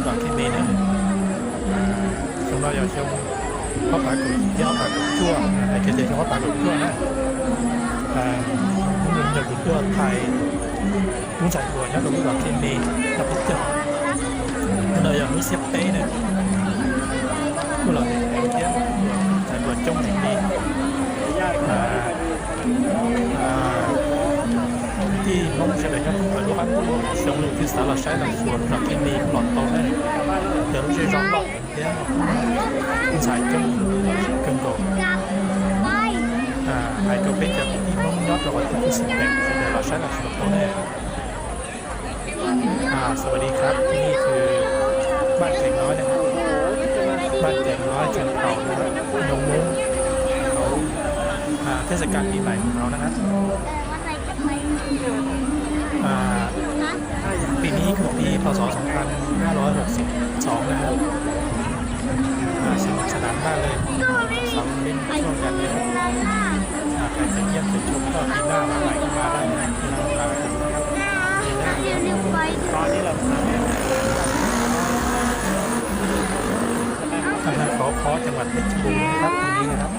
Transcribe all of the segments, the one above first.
Nram Khej Mis na. Xyoo no yog xyoo ob phav kaum yim thiab ob phav kaum cuaj, hais kiag tias xyoo ob phav kaum cuaj na. Hnub no yog kuv tuaj thaij lub ntxhais hluas nyob rau lub zos Khej Mis nyob peb caug. Hnub no yog hnub xiab peb na, kuj los thiab, ntxhais hluas coob heev li. Kwv tij Hmoob sawv daws nyob thoob plaws lub qab ntuj, xyoo no twb xav los saib los xyuas lub zos Khej Mis los tau na. Yog lub zej zog loj thiab ntxhais coob kawg nkaus. Hais rau peb cov kwv tij Hmoob nyob rau hauv lub xeev Khej Mis sawv daws los saib los xyuas tau na. สวัสดีครับ ที่นี่คือบ้านแก่งน้อยนะครับ บ้านแก่งน้อยชนเผ่านะครับ นงมุ้ง เขา อ่า เทศกาลปีใหม่ของเขานะครับ อ่า ปีนี้คือปี พ.ศ. สองพันห้าร้อยหกสิบสอง นะครับ อ่า สนุกสนานมากเลย สองเล่นร่วมกันเลยครับ อ่า ใครจะเยี่ยมจะชมก็ปีหน้ามาใหม่ก็มาได้นะที่ร้านอาหารนะครับ ตอนนี้เราพาไป อำเภอเขาค้อ จังหวัดเพชรบูรณ์นะครับ ตรงนี้นะครับ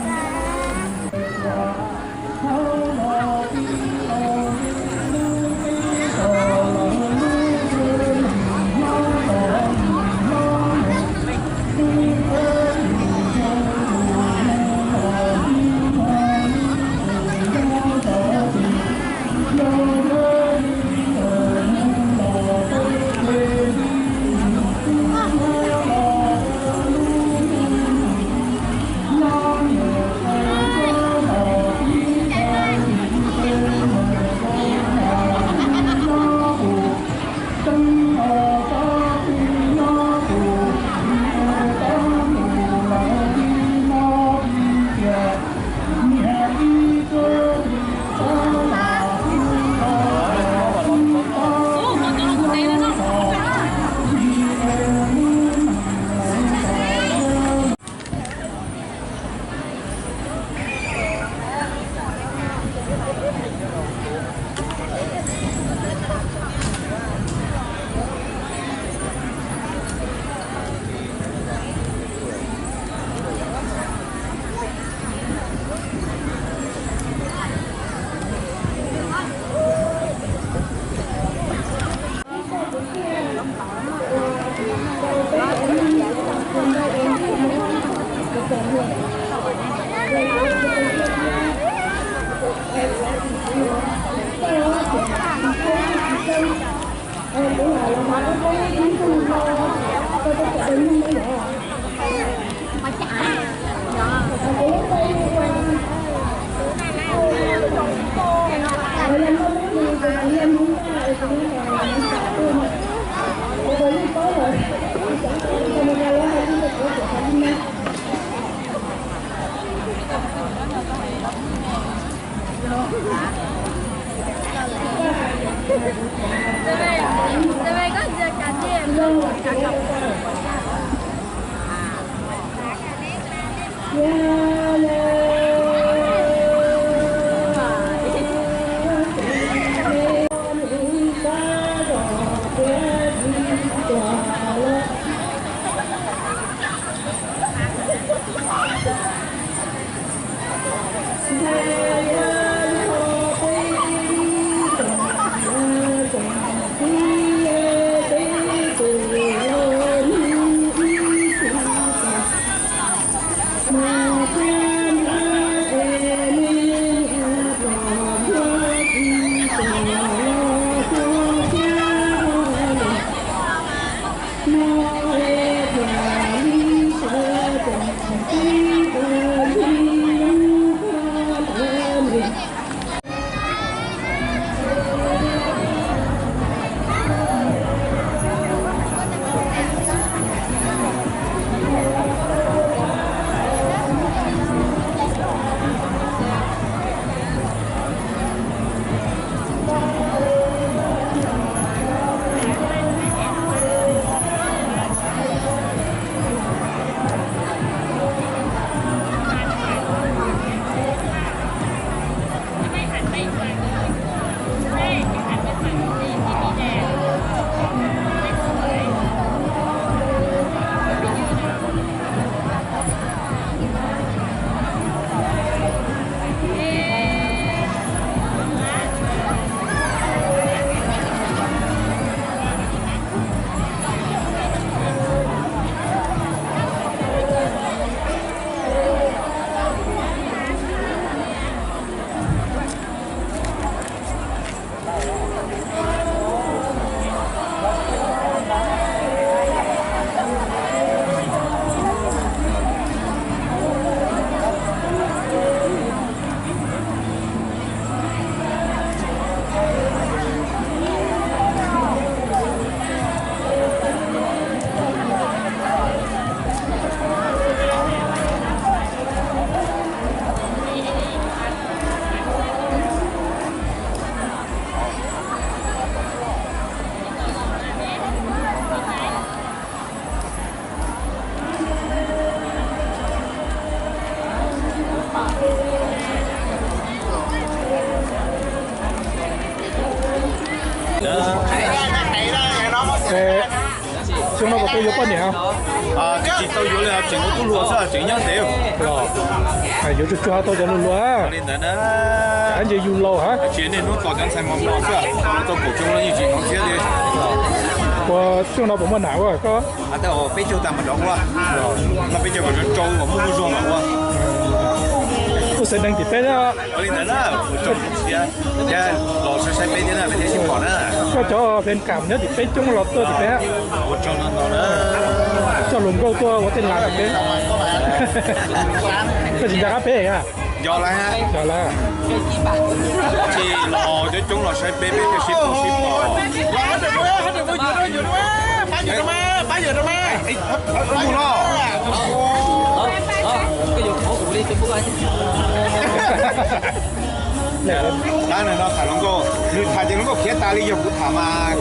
Xyoo no puas tau yuav poj niam? Tsis tau yuav li, tseem ua tub hluas xwb, tseem nyob ntev. Yuav tsuag tsuag tau cov hluas hluas. Li ntawd na. Kav nce yus laus hab. Tsis niaj hnub tos cov ntxhais mos mos xwb, tos tau kaum xyoo los yeej tsis hnov thiab li. Ua xyoo no puas muaj nam ua koj? Peb caug tag mam rov ua. Peb caug mam rov rau uas muaj muaj zog mam ua. Kuj xaiv neeg tim peb thiab. Ua li ntawd na, ua tsaug thiab, los saib saib peb thiab na, peb thiaj sib pom na. Koj cov fan kam nyob tim peb coob los tuaj tim peb. Ua tsaug ntau ntau na. Coj hluas nkauj tuaj ua tej lav tim peb. Koj tsis nco qab peb a? Nco lawm. Nco lawm. Tsis los coob coob los saib peb, peb thiaj sib pom sib pom. Mus los. Tab nws no tham hluas nkauj, nws tham ces hluas nkauj khiav tas li, yog kuv tham mas.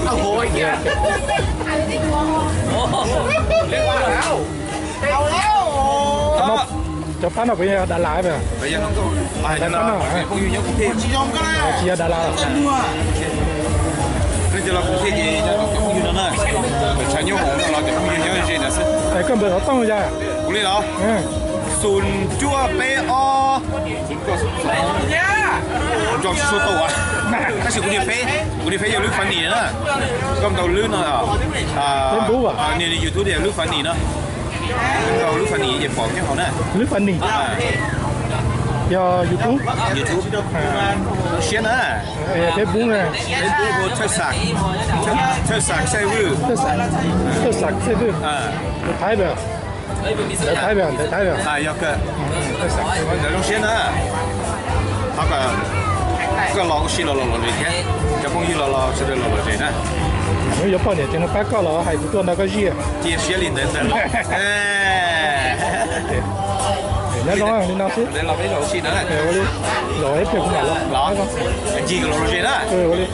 Cov pab no puas yog Đà Lạt? Tsis yog Đà Lạt. Es koj npawb xov tooj yog? Kuv li los? Xoom cuaj peb ob. Nco tsis tau, tab sis kuv niag peb, kuv niag peb yog Lwb Funny na. Koj ntaus Lwb no, niag YouTube tias Lwb Funny no. Ntaus Lwb Funny ces pom nyob hauv na. Lwb Funny. Yog YouTube. YouTube. Siab na. Facebook na. Facebook hu Thawj Xam, Thawj Xam Xaj Vwj. Thawj Xam Xaj Vwj. Tus Thaib, tus Thaib, tus Thaib. Yog kawg. Ntawd zoo siab na. Koj los ua si los los los zem thiab, cov phooj ywg los los sawv daws los los zem na. Yuav poj niam ces no pab koj los hais kuv tuaj nrog koj zij. Cia siab li ntawd ntag. Nyob zoo li no xwb. Los peb los ua si na. Los ib pliag kuv mam los. Los, ncig los los zem na. Ua li.